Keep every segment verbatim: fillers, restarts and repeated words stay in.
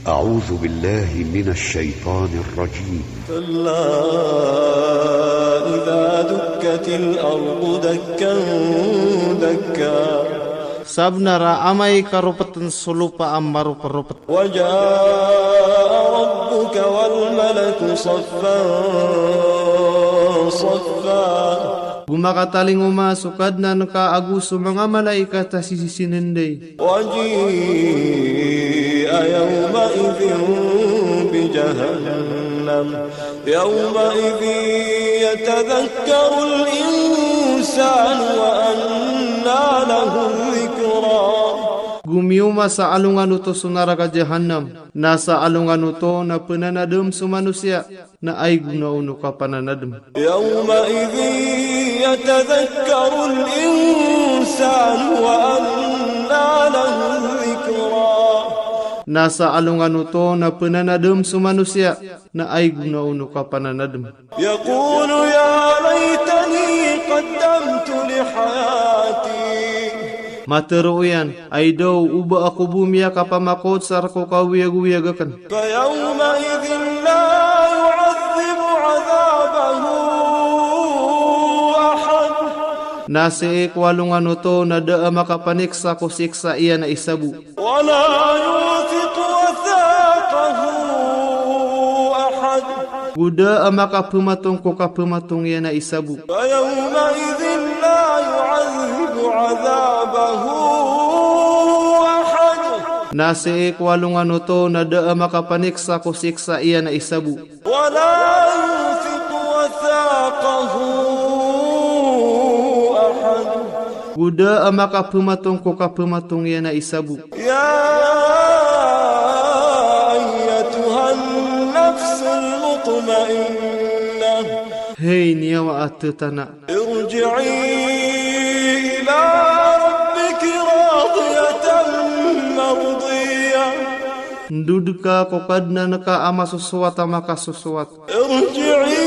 أعوذ بالله من الشيطان الرجيم. كلا إذا دكت الأرض دكا دكا. Sabnar a amay ka ropeten so lopa a maroperopet. وجاء ربك والملك صفا صفا. Go makatalingoma so Kadnan ka ago so manga malaikat a sisisinendey. وجيء يومئذ بجهنم يومئذ يتذكر الإنسان وأنى له الذكرى. Go mioma sa alongan oto so naraka Jahannam, na sa alongan oto na penanadem so manosiya, na ay go na ono kapananadem. يومئذ يتذكر الإنسان وأنى له الذكرى. Na sa alongan oto na penanadem so manosiya, na ay go na ono kapananadem. يقول يا ليتني قدمت لحياتي. Matero iyan, ay daw o ba ako bo miyakapamakot sa rko kawiyagowiyaga ken. فيومئذ لا يعذب عذابه أحد. Na sii ko alongan oto na da a makapaniksa ko siksa iyan a isa bo. ولا يوثق وثاقه أحد. Go da a makapematong ko kapematong iyan a isa bo. فيومئذ لا يعذب عذابه أحد. Na sii ko alongan oto na da a makapaniksa ko siksa iyan a isa bo. ولا يوثق وثاقه أحد. Go da a makapematong ko kapematong iyan a isa bo. يا أيتها النفس المطمئنة. Hay niyawa a tetana. ارجعي إلى ربك راضية مرضية. Ndod ka ko Kadnan ka a masosowat a makasosowat. ارجعي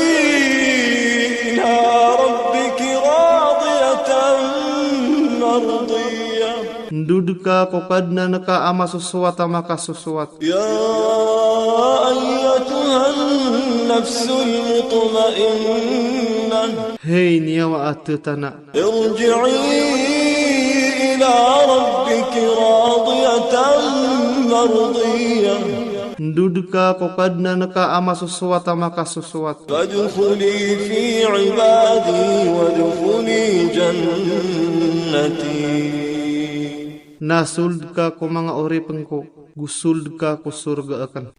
إلى ربك راضية مرضية. Ndod ka ko Kadnan ka a masosowat a makasosowat. يا أيتها النفس المطمئنة. Hay niyawa a tetana. ارجعي إلى ربك راضية مرضية. Ndod ka ko Kadnan ka a masosowat a makasosowat. فادخلي في عبادي وادخلي جنتي. Na sold ka ko manga oripen ko, go sold ka ko sorga aken.